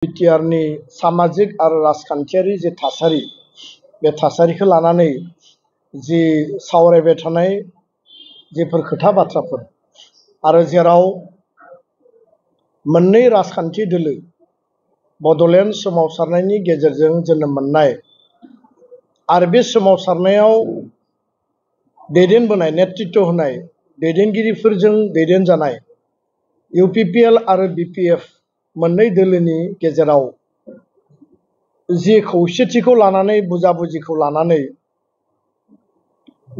बिटिआरनि सामाजिक आरो राजखान्थियारि जे थासारि बे थासारिखौ लानानै जि सावरायबाय थानाय जेफोर खोथा बाथ्राफोर आरो जेराव मोननै राजखान्थि दोलो बड'लेण्ड सोमावसारनायनि गेजेरजों जोनोम मोननाय आरो बे सोमावसारनायाव दैदेनबोनाय नेतृत्व होनाय दैदेनगिरिफोरजों दैदेनजानाय इउपिपिएल आरो बिपिएफ मोननै दोलोनि गेजेराव जि खौसेथिखौ लानानै बुजाबुजिखौ लानानै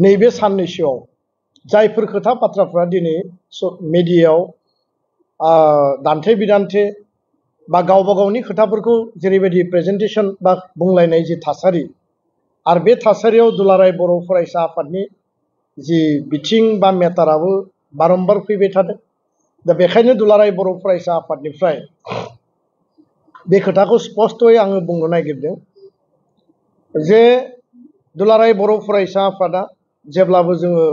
नैबे साननैसोआव जायफोर खोथा बाथ्राफ्रा दिनै मिडियायाव दान्थे बिदान्थे बा गावबा गावनि खोथाफोरखौ जेरैबायदि प्रेजेन्टेसन बा बुंलायनाय जि थासारि आरो बे थासारियाव दुलाराय बर' फरायसा आफादनि जि बिथिं बा मेटाराबो बारम्बार फैबाय थादों। दा बेखायनो दुलाराय बर' फरायसा आफादनिफ्राय बे खोथाखौ स्पष्टयै आङो बुंनो नागिरदों जे दुलाराय बर' फरायसा आफादा जेब्लाबो जोङो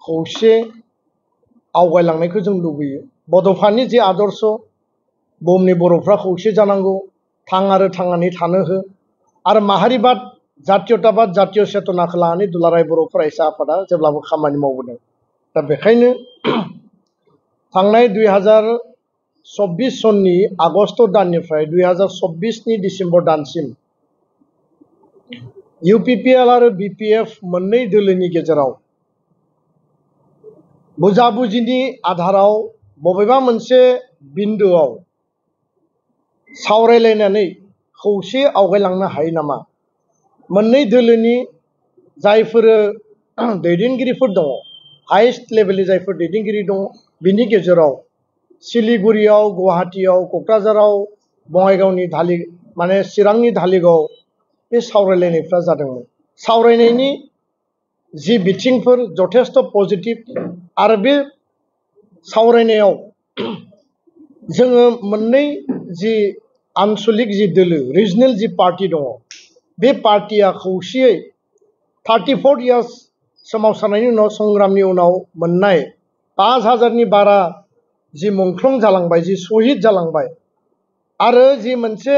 खौसे आवगायलांनायखौ जों लुबैयो। बड'फानि जे आदर्श बुहुमनि बर'फ्रा खौसे जानांगौ, थां आरो थांनानै थानो हो आरो माहारिबाद जातीयताबाद जातीय चेतनाखौ लानानै दुलाराय बर' फरायसा आफादा जेब्लाबो खामानि मावबोदों। दा बेखायनो थांनाय 2024 सननि आगस्ट दाननिफ्राय 2024 डिसेम्बर दानसिम इउपिपिएल आरो बिपिएफ मोननै दोलोनि गेजेराव बुजाबुजिनि आधाराव बबेबा मोनसे बिन्दोआव सावरायलायनानै खौसे आवगायलांनो हायो नामा? मोननै दोलोनि जायफोर दैदेनगिरिफोर दङ, हाइस्ट लेभेलनि जायफोर दैदेनगिरि दङ, बिनि गेजेराव सिलिगुरियाव, गुवाहाटीयाव, क'क्राझाराव, बङाइगावनि चिरांनि धालिगाव बे सावरायलायनायफ्रा जादोंमोन। सावरायनायनि जि बिथिंफोर जथेस्थ' पजिटिभ आरो बे सावरायनायाव जोङो मोननै जि आनसलिक जि दोलो रिजनेल जि पार्टी दङ, बे पार्टीया खौसेयै 34 इयार्स सोमावसारनायनि उनाव संग्रामनि उनाव मोननाय 5000नि बारा जि मुंख्लं जालांबाय, जि शहीद जालांबाय आरो जि मोनसे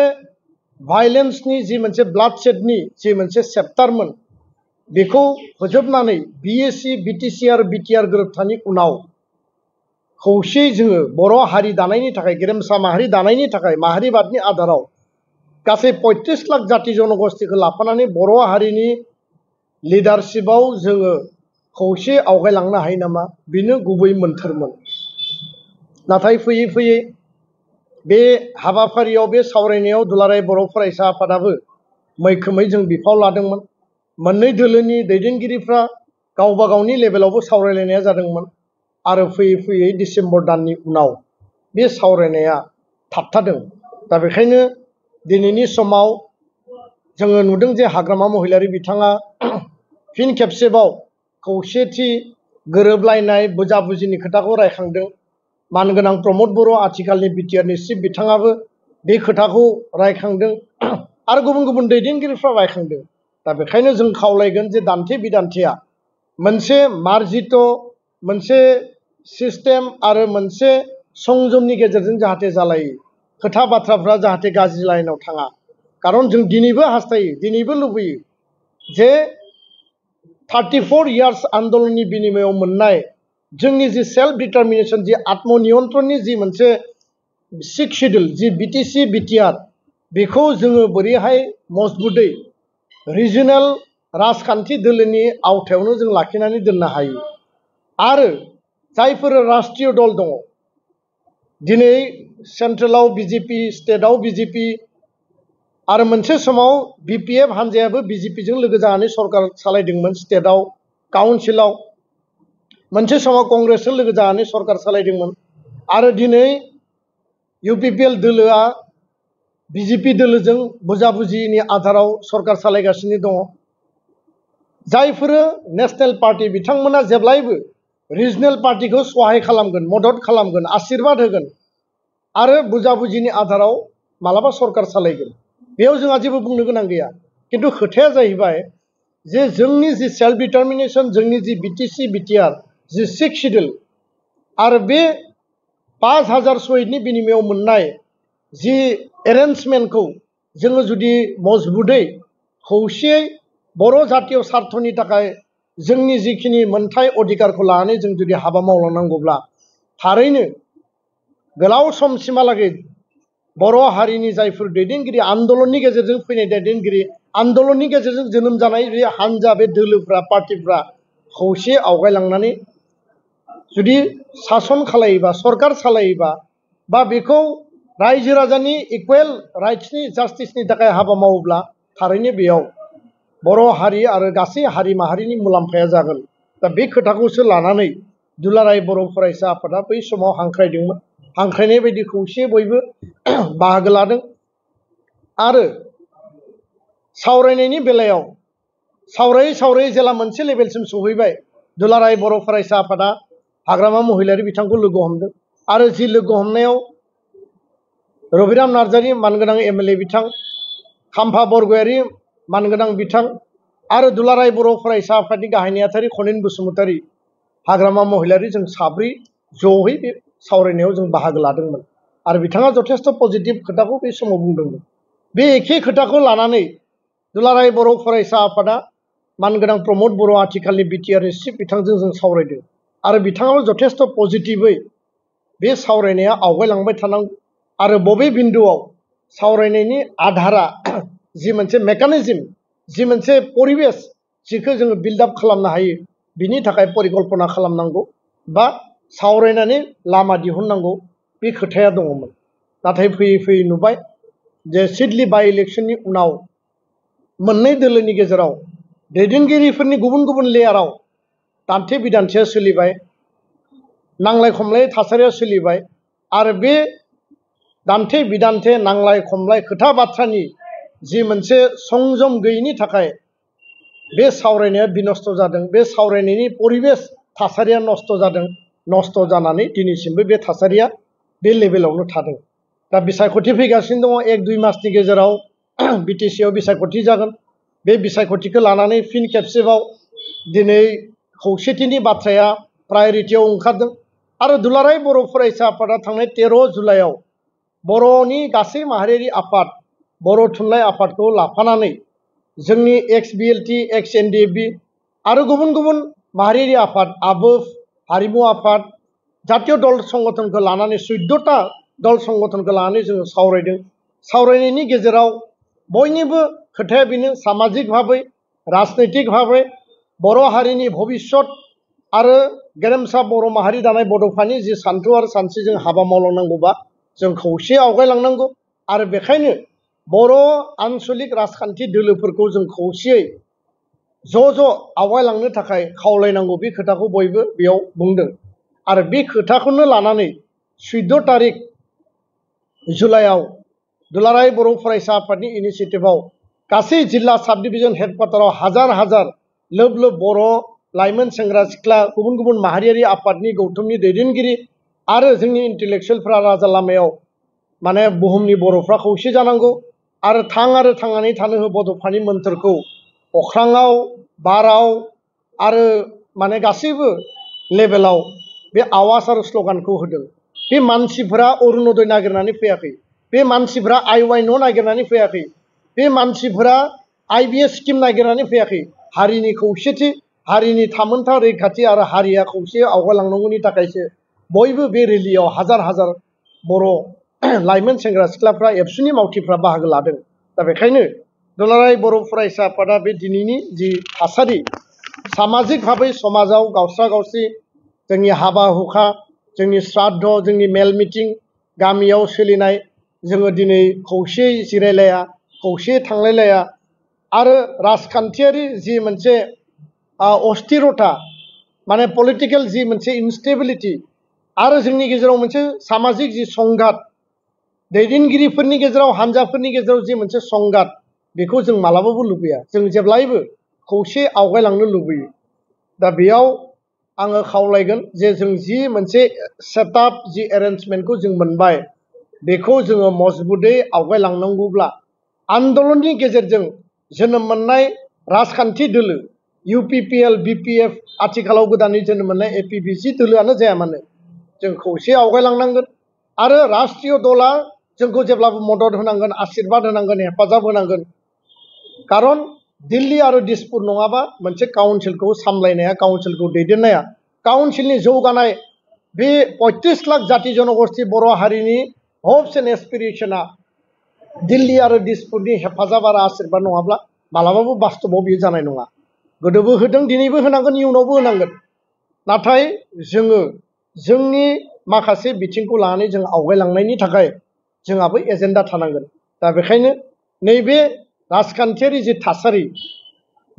भायलेन्सनि जि मोनसे ब्लाडशेडनि जि मोनसे चेप्टारमोन बेखौ फोजोबनानै बिएसि बिटिसि आरो बिटिआर गोरोबथानि उनाव खौसेयै जोङो बर' हारि दानायनि थाखाय, गेरेमसा माहारि दानायनि थाखाय माहारिबादनि आधाराव गासै 35 लाख जाति जनगोष्ठीखौ लाफानानै बर' हारिनि लिडारशिपआव जोङो खौसे आवगायलांनो हायो नामा? बेनो गुबै मोन्थोरमोन। नाथाय फैयै फैयै बे हाबाफारियाव, बे सावरायनायाव दुलाराय बर' फरायसा आफादाबो मैखोमै जों बिफाव लादोंमोन। मोननै दोलोनि दैदेनगिरिफ्रा गावबा गावनि लेभेलावबो सावरायलायनाया जादोंमोन आरो फैयै फैयै डिसेम्बर दाननि उनाव बे सावरायनाया थाबथादों। दा बेखायनो दिनैनि समाव जोङो नुदों जे हाग्रामा महिलारि बिथाङा फिन खेबसेबाव खौसेथि, गोरोबलायनाय, बुजाबुजिनि खोथाखौ रायखांदों। मानगोनां प्रमद बर' आथिखालनि बिटिआरनि चिफ बिथाङाबो बे खोथाखौ रायखांदों आरो गुबुन गुबुन दैदेनगिरिफ्रा रायखांदों। दा बेखायनो जों खावलायगोन जे दान्थे बिदान्थेया मोनसे मार्जित मोनसे सिस्टेम आरो मोनसे संजमनि गेजेरजों जाहाथे जालायो, खोथा बाथ्राफ्रा जाहाथे गाज्रि लाइनाव थाङा। खारन जों दिनैबो हास्थायो, दिनैबो लुबैयो जे 34 इयार्स आन्दलननि बिनिमयाव मोननाय जोंनि जि सेल्फ डिटारमिनेसन, जि आत्मनियन्त्रणनि जि मोनसे 6 शिड्युल, जि बिटिसि बिटिआर, बेखौ जोङो बोरैहाय मजबुतै रिजनेल राजखान्थि दोलोनि आवथायावनो जों लाखिनानै दोननो हायो। आरो जायफोर राष्ट्रीय दल दङ, दिनै सेन्ट्रेलाव बिजेपि, स्टेटआव बिजेपि आरो मोनसे समाव बिपिएफ हान्जायाबो बिजेपिजों लोगो जानानै सरकार सालायदोंमोन स्टेटआव, काउन्सिलाव। मोनसे समाव कंग्रेसजों लोगो जानानै सरकार सालायदोंमोन आरो दिनै इउपिपिएल दोलोआ बिजेपि दोलोजों बुजाबुजिनि आधाराव सरकार सालायगासिनो दङ। जायफोर नेशनेल पार्टी बिथांमोना जेब्लायबो रिजनेल पार्टीखौ सहाय खालामगोन, मदद खालामगोन, आशीर्बाद होगोन आरो बुजाबुजिनि आधाराव मालाबा सरकार सालायगोन, बेयाव जोंहा जेबो बुंनो गोनां गैया। खिन्थु खोथाया जाहैबाय जे जोंनि जि सेल्फ डिटारमिनेसन, जोंनि जि बिटिसि बिटिआर जि 6 शिड्युल आरो बे 5000 शहीदनि बिनिमयाव मोननाय जि एरेन्जमेन्टखौ जोङो जुदि मजबुतै खौसेयै बर' जातीय स्वार्थनि थाखाय जोंनि जिखिनि मोनथाय अधिकारखौ लानानै जों जुदि हाबा मावलांनांगौब्ला थारैनो गोलाव समसिमहालागै बर' हारिनि जायफोर दैदेनगिरि आन्दलननि गेजेरजों फैनाय दैदेनगिरि आन्दलननि गेजेरजों जोनोम जानाय बे हान्जा बे दोलोफ्रा पार्टिफ्रा खौसे आवगायलांनानै जुदि सासन खालायोबा सरकार सालायोबा बा बेखौ रायजो राजानि इकुवेल राइट्सनि जास्टिसनि थाखाय हाबा मावोब्ला थारैनो बेयाव बर' हारि आरो गासै हारि माहारिनि मुलाम्फाया जागोन। दा बे खोथाखौसो लानानै दुलाराय बर' फरायसा आफादा बै समाव हांख्रायदोंमोन। हांख्रायनाय बायदि खौसे बयबो बाहागो लादों आरो सावरायनायनि बेलायाव सावरायै सावरायै जेला मोनसे लेभेलसिम सौहैबाय दुलाराय बर' फरायसा आफादा हाग्रामा महिलारि बिथांखौ लोगो हमदों आरो जि लोगो हमनायाव रबिराम नार्जारि मानगोनां एमएलए बिथां खाम्फा बरगयारि मानगोनां बिथां आरो दुलाराय बर' फरायसा आफादनि गाहाय नेहाथारि खनेन बसुमतारी हाग्रामा महिलारि जों साब्रै जयै बे सावरायनायाव जों बाहागो लादोंमोन आरो बिथाङा जथेस्थ पजिटिभ खोथाखौ बे समाव बुंदोंमोन। बे एखे खोथाखौ लानानै दुलाराय बर' फरायसा आफादा मानगोनां प्रमद बर' आथिखालनि बिटिआरनि चिफ बिथांजों जों सावरायदों आरो बिथाङाबो जथेस्थ पजिटिभै बे सावरायनाया आवगायलांबाय थानांगौ आरो बबे बिन्दुआव सावरायनायनि आधारा जि मोनसे मेकानिजम जि मोनसे परिबेस जिखौ जोङो बिल्डआप खालामनो हायो बिनि थाखाय परिकल्पना खालामनांगौ बा सावरायनानै लामा दिहुननांगौ बे खोथाया दङमोन। नाथाय फैयै फैयै नुबाय जे सिडली बाइ इलेक्शननि उनाव मोननै दोलोनि गेजेराव दैदेनगिरिफोरनि गुबुन गुबुन लेयाराव दान्थे बिदान्थेया सोलिबाय, नांलाय खमलाय थासारिया सोलिबाय आरो बे दान्थे बिदान्थे नांलाय खमलाय खोथा बाथ्रानि जि मोनसे संजम गैयैनि थाखाय बे सावरायनाया बिनस्थ जादों। बे सावरायनायनि परिबेस थासारिया नस्थ जादों। नस्थ जानानै दिनैसिमबो बे थासारिया बे लेभेलावनो थादों। दा बिसायख'थि फैगासिनो दङ 1-2 मासनि गेजेराव बिटिसिआव बिसायख'थि जागोन। बे बिसायख'थिखौ लानानै फिन खेबसेबाव दिनै खौसेथिनि बाथ्राया प्रायरिटियाव ओंखारदों आरो दुलाराय बर' फरायसा आफादा थांनाय 13 जुलाइआव बर'नि गासै माहारियारि आफाद बर' थुनलाइ आफादखौ लाफानानै जोंनि एक्स बिएलटि एक्स एनडिएफबि आरो गुबुन गुबुन माहारियारि आफाद आबोफ हारिमु आफाद जातीय दल संगठनखौ लानानै 14टा दल संगठनखौ लानानै जोङो सावरायदों। सावरायनायनि गेजेराव बयनिबो खोथाया बेनो सामाजिक भाबै राजनैतिक भाबै बर' हारिनि भबिष्यत आरो गेरेमसा बर' माहारि दानाय बड'फानि जि सान्थौ आरो सानस्रिजों हाबा मावलांनांगौबा जों खौसे आवगायलांनांगौ आरो बेखायनो बर' आन्सलिक राजखान्थि दोलोफोरखौ जों खौसेयै ज' आवगायलांनो थाखाय खावलायनांगौ बे खोथाखौ बयबो बेयाव बुंदों आरो बे खोथाखौनो लानानै 14 तारिख जुलाइआव दुलाराय बर' फरायसा आफादनि इनिसियेटिभआव गासै जिल्ला साब डिभिजन हेडक्वार्टाराव हाजार हाजार लोब लोब बर' लाइमोन सेंग्रा सिख्ला गुबुन गुबुन माहारियारि आफादनि गौथुमनि दैदेनगिरि आरो जोंनि इन्टेलेक्सुयेलफ्रा राजा लामायाव माने बुहुमनि बर'फ्रा खौसे जानांगौ आरो थांनानै थानो हो बड'फानि मोन्थोरखौ अख्राङाव बाराव आरो माने गासैबो लेभेलाव बे आवाज आरो स्ल'गानखौ होदों। बे मानसिफोरा अरुणोदय नागिरनानै फैयाखै, बे मानसिफोरा आइवाइ न' नागिरनानै फैयाखै, बे मानसिफोरा आइबिएस स्किम नागिरनानै फैयाखै। हारिनि खौसेथि हारिनि थामोनथा रैखाथि आरो हारिया खौसे आवगायलांनांगौनि थाखायसो बयबो बे रेलियाव हाजार हाजार बर' लाइमोन सेंग्रा सिख्लाफ्रा एबसुनि मावथिफ्रा बाहागो लादों। दा बेखायनो दुलाराय बर' फरायसा आफादा बे दिनैनि जि थासारि सामाजिक भाबै समाजाव गावस्रा गावस्रि जोंनि हाबा हुखा जोंनि श्राद्ध जोंनि मेल मिटिं गामियाव सोलिनाय जोङो दिनै खौसेयै जिरायलाया खौसेयै थांलायलाया आरो राजखान्थियारि जि मोनसे अस्थिरता माने पलिटिकेल जि मोनसे इनस्टेबिलिटि आरो जोंनि गेजेराव मोनसे सामाजिक जि संघात दैदेनगिरिफोरनि गेजेराव हान्जाफोरनि गेजेराव जि मोनसे संघात बेखौ जों मालाबाबो लुबैया। जों जेब्लायबो खौसे आवगायलांनो लुबैयो। दा बेयाव आङो खावलायगोन जे जों जि मोनसे सेटआप जि एरेन्जमेन्टखौ जों मोनबाय बेखौ जोङो मजबुतै आवगायलांनांगौब्ला आन्दलननि गेजेरजों जोनोम मोननाय राजखान्थि दोलो इउपिपिएल बिपिएफ आथिखालाव गोदानै जोनोम मोननाय एपिबिसि दोलोआनो जाया मानो जों खौसे आवगायलांनांगोन आरो राष्ट्रीय दला जोंखौ जेब्लाबो मदद होनांगोन आशीर्बाद होनांगोन हेफाजाब होनांगोन खारन दिल्ली आरो दिसपुर नङाबा मोनसे काउन्सिलखौ सामलायनाया काउन्सिलखौ दैदेननाया काउन्सिलनि जौगानाय बे 35 लाख जाति जनगोष्ठी बर' हारिनि हप्स एन्ड एसपिरेशना दिल्ली आरो दिसपुरनि हेफाजाब आरो आशीर्बाद नङाब्ला मालाबाबो बास्तबाव बियो जानाय नङा गोदोबो होदों दिनैबो होनांगोन इयुनावबो होनांगोन नाथाय जोङो जोंनि माखासे बिथिंखौ लानानै जों आवगायलांनायनि थाखाय जोंहाबो एजेन्डा थानांगोन दा बेखायनो नैबे राजखान्थियारि जि थासारि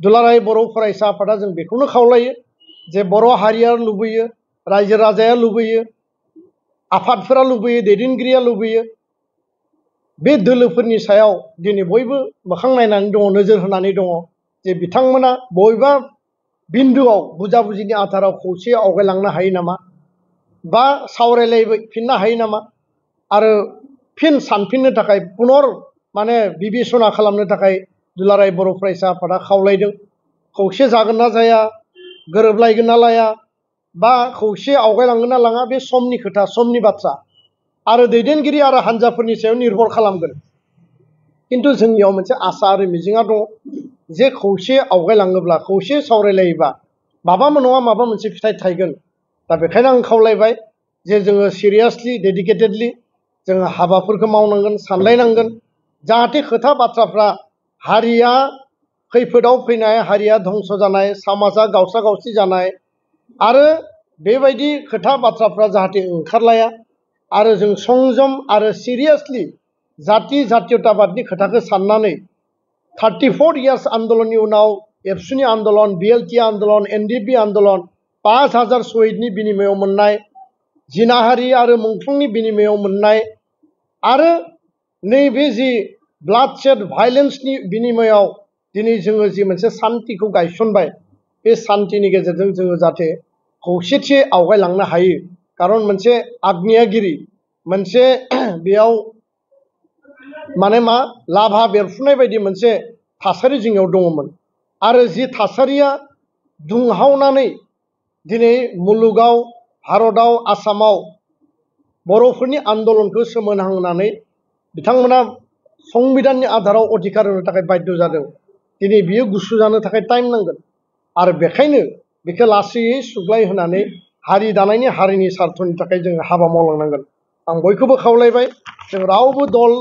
दुलाराय बर' फरायसा आफादा जों बेखौनो खावलायो जे बर' हारिया लुबैयो रायजो राजाया लुबैयो आफादफोरा लुबैयो दैदेनगिरिया लुबैयो बे दोलोफोरनि सायाव दिनै बयबो मोखां नायनानै दङ नोजोर होनानै दङ जे बिथांमोना बबेबा बिन्दुआव बुजाबुजिनि आधाराव खौसेयै आवगायलांनो हायो नामा बा सावरायलायफिननो हायो नामा आरो फिन सानफिननो थाखाय पुनर माने बिबेसना खालामनो थाखाय दुलाराय बर' फरायसा आफादा खावलायदों खौसे जागोन ना जाया गोरोबलायगोन ना लाया बा खौसे आवगायलांगोन ना लाङा बे समनि खोथा समनि बाथ्रा आरो दैदेनगिरि आरो हान्जाफोरनि सायाव निर्भर खालामगोन किन्तु जोंनियाव मोनसे आसा आरो मिजिंआ दङ जे खौसे आवगायलाङोब्ला खौसे सावरायलायोबा माबा नङा माबा मोनसे फिथाइ थायगोन दा बेखायनो आं खावलायबाय जे जोङो सिरियासलि डेडिकेटेडलि जोङो हाबाफोरखौ मावनांगोन सानलायनांगोन जाहाथे खोथा बाथ्राफ्रा हारिया खैफोदाव फैनाय हारिया धंस जानाय समाजा गावस्रा गावस्रि जानाय आरो बेबायदि खोथा बाथ्राफ्रा जाहाथे ओंखारलाया आरो जों संजम आरो सिरियासलि जाति जातीयताबादनि खोथाखौ साननानै 34 इयार्स आन्दोलननि उनाव एबसुनि आन्दोलन बिएलटि आन्दोलन एनडिपि आन्दोलन 5000 शहीदनि बिनिमयाव मोननाय जिनाहारि आरो मुंख्लंनि बिनिमयाव मोननाय आरो नैबे जि ब्लाडशेड भायलेन्सनि बिनिमयाव दिनै जोङो जि मोनसे सान्तिखौ गायसनबाय बे सान्तिनि गेजेरजों जोङो जाहाथे खौसेथि आवगायलांनो हायो खारन मोनसे आग्नेयागिरि मोनसे बेयाव माने मा लाभा बेरफुनाय बायदि मोनसे थासारि जोंनियाव दङमोन आरो जि थासारिया दुंहावनानै दिनै मुलुगाव भारताव आसामाव बर'फोरनि आन्दोलनखौ सोमोनांहोनानै बिथांमोना संबिधाननि आधाराव अधिकार होनो थाखाय बाध्य जादों दिनै बियो गुसु जानो थाखाय टाइम नांगोन आरो बेखायनो बेखौ लासैयै सुग्लाय होनानै हारि दानायनि हारिनि सार्थनि थाखाय जों हाबा मावलांनांगोन आं बयखौबो खावलायबाय जों रावबो दल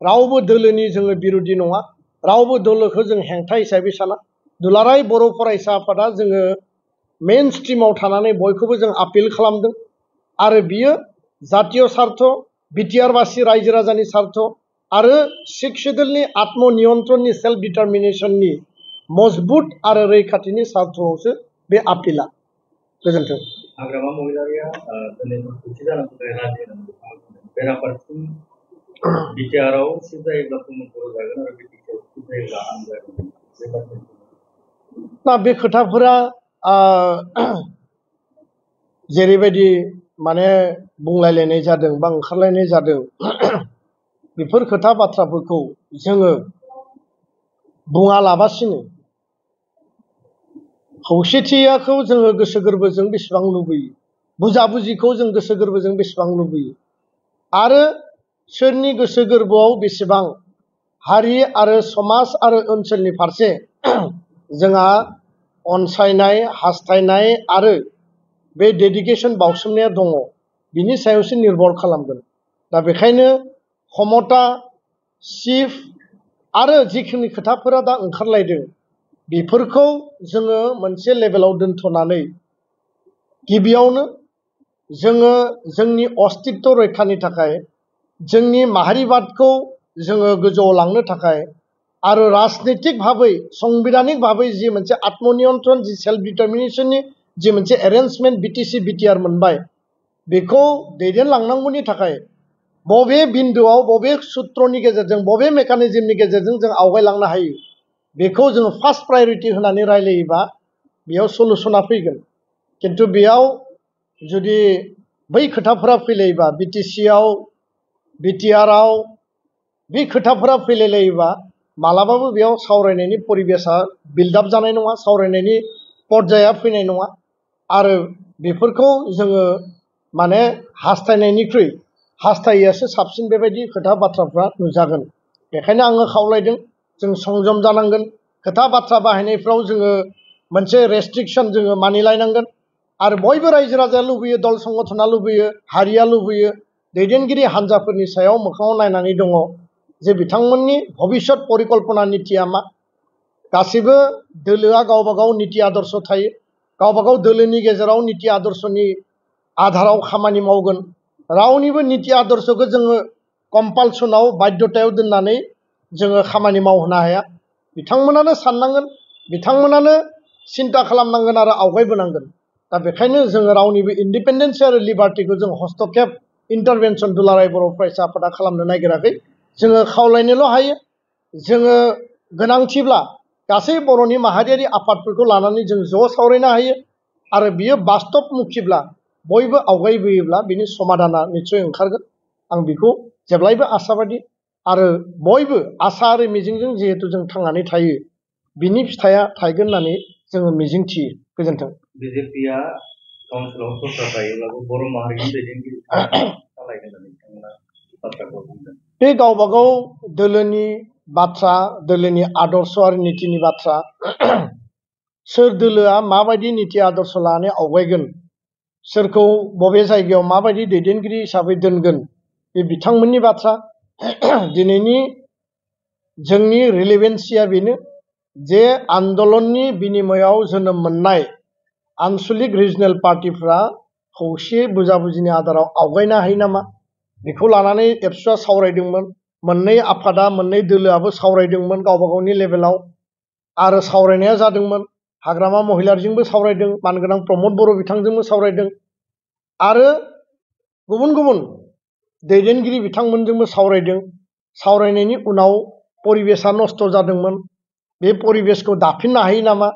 रावबो दोलोनि जोङो बिरोधि नङा रावबो दोलोखौ जों हेंथा हिसाबै साना दुलाराय बर' फरायसा आफादा जोङो मेन स्ट्रिमाव थानानै बयखौबो जों आपिल खालामदों आरो बियो जातीय सार्थ बिटिआरबासि रायजो राजानि सार्थ आरो सिख शेड्युलनि आत्मनियन्त्रणनि सेल्फ डिटारमिनेशननि मजबुत आरो रैखाथिनि सार्थआवसो बे आपिला गोजोन्थों हाग्रामा महिलारिया दिनै खौसे जानो थाखाय राजि होनांगौ बेराफारसेथिं बिटिआरआव सिट जायोब्ला बर' जागोन आरो बिटिसिआव सिट जायोब्ला आं जागोन दा बे खोथाफोरा जेरैबायदि माने बुंलायलायनाय जादों बा ओंखारलायनाय जादों बेफोर खोथा बाथ्राफोरखौ जोङो बुङालाबासिनो खौसेथियाखौ जोङो गोसो गोरबोजों बेसेबां लुबैयो बुजाबुजिखौ जों गोसो गोरबोजों बेसेबां लुबैयो आरो सोरनि गोसो गोरबोआव बेसेबां हारि आरो समाज आरो ओनसोलनि फारसे जोंहा अनसायनाय हास्थायनाय आरो बे डेडिकेसन बावसोमनाया दङ बिनि सायावसो निर्भर खालामगोन दा बेखायनो क्षमता सिफ आरो जिखिनि खोथाफोरा दा ओंखारलायदों बेफोरखौ जोङो मोनसे लेभेलाव दोनथ'नानै गिबियावनो जोङो जोंनि अस्तित्व रैखानि थाखाय जोंनि माहारिबादखौ जोङो गोजौआव लांनो थाखाय आरो राजनितिक भाबै संबिधानिक भाबै जि मोनसे आत्मनियन्त्रण जि सेल्फ डिटारमिनेशननि जि मोनसे एरेन्जमेन्ट बिटिसि बिटिआर मोनबाय बेखौ दैदेनलांनांगौनि थाखाय बबे बिन्दुआव बबे सुत्रनि गेजेरजों बबे मेकानिजमनि गेजेरजों जों आवगायलांनो हायो बेखौ जोङो फार्स्ट प्रायरिटि होनानै रायलायोबा बेयाव सलुसना फैगोन किन्तु बेयाव जुदि बै खोथाफोरा फैलायोबा बिटिसिआव बिटिआरआव बे खोथाफोरा फैलायलायोबा मालाबाबो बेयाव सावरायनायनि परिबेसा बिल्डआप जानाय नङा सावरायनायनि पर्याया फैनाय नङा आरो बेफोरखौ जोङो माने हास्थायनायनिख्रुइ हास्थायोसो साबसिन बेबायदि खोथा बाथ्राफ्रा नुजागोन बेखायनो आङो खावलायदों जों संजम जानांगोन खोथा बाथ्रा बाहायनायफ्राव जोङो मोनसे रेस्ट्रिक्शन जोङो मानिलायनांगोन आरो बयबो रायजो राजाया लुबैयो दल संगठना लुबैयो हारिया लुबैयो दैदेनगिरि हान्जाफोरनि सायाव मोखाङाव नायनानै दङ जे बिथांमोननि भबिष्यत परिकल्पना नीतिया मा गासिबो दोलोआ गावबा गाव नीति आदर्श थायो गावबा गाव दोलोनि गेजेराव नीति आदर्शनि आधाराव खामानि मावगोन रावनिबो नीति आदर्शखौ जोङो कम्पालसनाव बाध्यतायाव दोननानै जोङो खामानि मावहोनो हाया बिथांमोनानो साननांगोन बिथांमोनानो सिन्ता खालामनांगोन आरो आवगायबोनांगोन दा बेखायनो जोङो रावनिबो इन्डिपेन्डेन्स आरो लिबार्टिखौ जों हस्तक्षेप इन्टारभेनसन दुलाराय बर' फरायसा आफादा खालामनो नागिराखै जोङो खावलायनोल' हायो जोङो गोनांथिब्ला गासै बर'नि माहारियारि आफादफोरखौ लानानै जों ज' सावरायनो हायो आरो बियो बास्तबमुखिब्ला बयबो आवगायबोयोब्ला बिनि समाधाना निस्सय ओंखारगोन आं बेखौ जेब्लायबो आसाबादि आरो बयबो आसा आरो मिजिंजों जिहेतु जों थांनानै थायो बिनि फिथाइया थायगोन होननानै जोङो मिजिंथियो गोजोन्थों बिजेपिआ काउन्सिलाव सरकार दायोब्लाबो बर' माहारिनि दैदेनगिरि सालायगोन होननानै बिथांमोना बाथ्राखौ बुंदों बे गावबा गाव दोलोनि बाथ्रा दोलोनि आदर्श आरो नीतिनि बाथ्रा सोर दोलोआ माबायदि नीति आदर्श लानानै आवगायगोन सोरखौ बबे जायगायाव माबायदि दैदेनगिरि हिसाबै दोनगोन बे बिथांमोननि बाथ्रा दिनैनि जोंनि रिलेभेन्सिया बेनो जे आन्दलननि बिनिमयाव जोनोम मोननाय आन्सलिक रिजनेल पार्टिफ्रा खौसे बुजाबुजिनि आधाराव आवगायनो हायो नामा बेखौ लानानै एबसुआ सावरायदोंमोन मोननै आफादा मोननै दोलोआबो सावरायदोंमोन गावबा गावनि लेभेलाव आरो सावरायनाया जादोंमोन हाग्रामा महिलारिजोंबो सावरायदों मानगोनां प्रमद बर' बिथांजोंबो सावरायदों आरो गुबुन गुबुन दैदेनगिरि बिथांमोनजोंबो सावरायदों सावरायनायनि उनाव परिबेसा नस्थ' जादोंमोन बे परिबेसखौ दाफिननो हायो नामा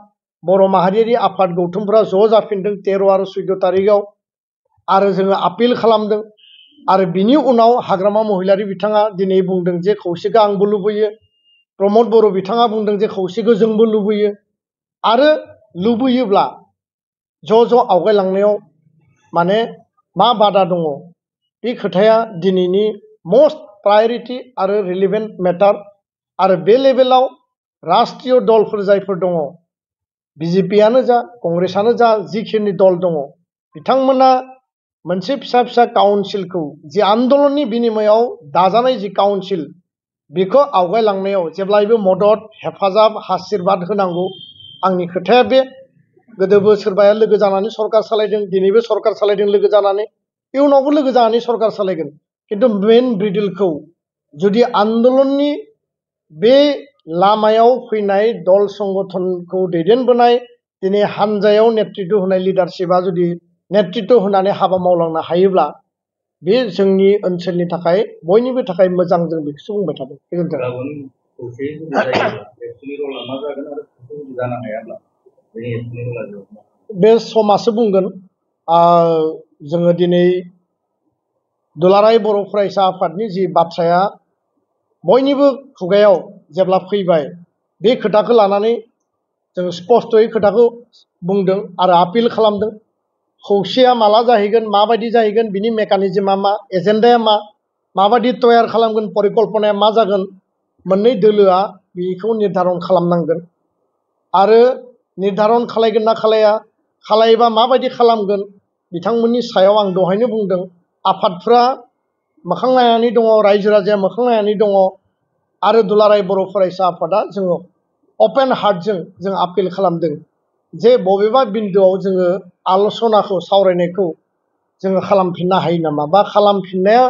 बर' माहारियारि आफाद गौथुमफोरा ज' जाफिनदों 13 आरो 14 तारिखआव आरो जोङो आपिल खालामदों आरो बिनि उनाव हाग्रामा महिलारि बिथाङा दिनै बुंदों जे खौसेखौ आंबो लुबैयो प्रमद बर' बिथाङा बुंदों जे खौसेखौ जोंबो लुबैयो आरो लुबैयोब्ला ज' ज' आवगायलांनायाव माने मा बादा दङ बे खोथाया दिनैनि मस्ट प्रायरिटि आरो रिलेभेन्ट मेटार आरो बे लेभेलाव राष्ट्रीय दलफोर जायफोर दङ बिजेपिआनो जा कंग्रेसआनो जा जिखिनि दल दङ बिथांमोना मोनसे फिसा फिसा काउन्सिलखौ जि आन्दलननि बिनिमयाव दाजानाय जि काउन्सिल बेखौ आवगायलांनायाव जेब्लायबो मदद हेफाजाब आशीर्बाद होनांगौ आंनि खोथाया बे गोदोबो सोरबाया लोगो जानानै सरकार सालायदों दिनैबो सरकार सालायदों लोगो जानानै इयुनावबो लोगो जानानै सरकार सालायगोन किन्तु मेन ब्रिडिलखौ जुदि आन्दलननि बे लामायाव फैनाय दल संगठनखौ दैदेनबोनाय दिनै हानजायाव नेतृत्व होनाय लिडारशिपआ जुदि नेतृत्व होनानै हाबा मावलांनो हायोब्ला बे जोंनि ओनसोलनि थाखाय बयनिबो थाखाय मोजां जों बेखौसो बुंबाय थादों गोजोन्थों गाबोन खौसेयै जुदि जायोब्ला एबसुनि रला मा जागोन आरो खौसे जुदि जानो हायाब्ला बेनि एबसुनि रला जागोन बे समासो बुंगोन जोङो दिनै दुलाराय बर' फरायसा आफादनि जि बाथ्राया बयनिबो खुगायाव जेब्ला फैबाय बे खोथाखौ लानानै जों स्पष्टयै खोथाखौ बुंदों आरो आपिल खालामदों खौसेया माला जाहैगोन माबायदि जाहैगोन बिनि मेकानिजमा मा एजेन्डाया मा माबायदि तयार खालामगोन परिकल्पनाया मा जागोन मोननै दोलोआ बेखौ निर्धारन खालामनांगोन आरो निर्धारन खालायगोन ना खालाया खालायोबा माबायदि खालामगोन बिथांमोननि सायाव आं दहायनो बुंदों आफादफ्रा मोखां नायनानै दङ रायजो राजाया मोखां नायनानै दङ आरो दुलाराय बर' फरायसा आफादा जोङो अपेन हार्टजों जों आपिल खालामदों जे बबेबा बिन्दोआव जोङो आल'सनाखौ सावरायनायखौ जोङो खालामफिननो हायो नामा बा खालामफिननाया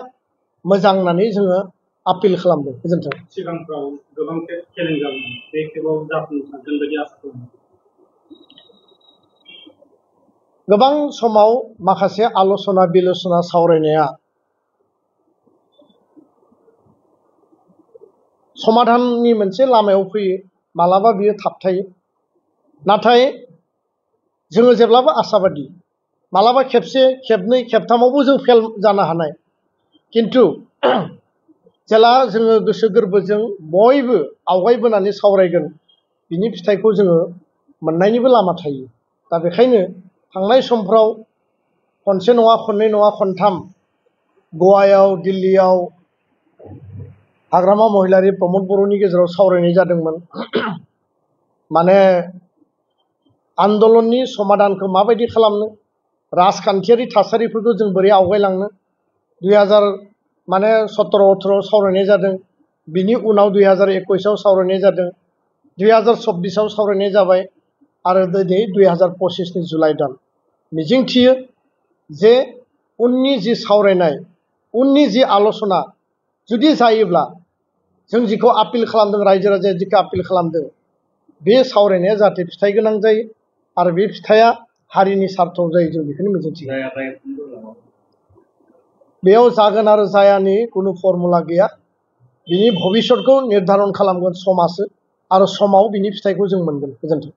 मोजां होननानै जोङो आपिल खालामदों गोजोन्थों सिगांफ्राव गोबां खेब चेलेन्ज जादोंमोन बे खेबाव जाफुंनो सानगोन बायदि आसा खालामो गोबां समाव माखासे आल'सना बिलोचना सावरायनाया समाधाननि मोनसे लामायाव फैयो मालाबा बियो थाबथायो नाथाय जोङो जेब्लाबो आसाबादि मालाबा खेबसे खेबनै खेबथामावबो जों फेल जानो हानाय किन्तु जेला जोङो गोसो गोरबोजों बयबो आवगायबोनानै सावरायगोन बिनि फिथाइखौ जोङो मोननायनिबो लामा थायो दा बेखायनो थांनाय समफ्राव खनसे नङा खननै नङा खनथाम गवायाव दिल्लीयाव हाग्रामा महिलारि प्रमद बर'नि गेजेराव सावरायनाय जादोंमोन माने आन्दलननि समाधानखौ माबायदि खालामनो राजखान्थियारि थासारिफोरखौ जों बोरै आवगायलांनो 2017-18 सावरायनाय जादों बिनि उनाव 2021 सावरायनाय जादों 2024 सावरायनाय जाबाय आरो दिनै 2025 नि जुलाइ दान मिजिंथियो जे उननि जि सावरायनाय उननि जि आलोचना जुदि जायोब्ला जों जिखौ आपिल खालामदों रायजो राजाया जिखौ आपिल खालामदों बे सावरायनाया जाहाथे फिथाइ गोनां जायो आरो बे फिथाइया हारिनि सार्थाव जायो जों बेखौनो मिजिंथियो बेयाव जागोन आरो जायानि कुनु फर्मुला गैया बिनि भबिष्यतखौ निर्धारन खालामगोन समाजो आरो समाव बिनि फिथाइखौ जों मोनगोन गोजोन्थों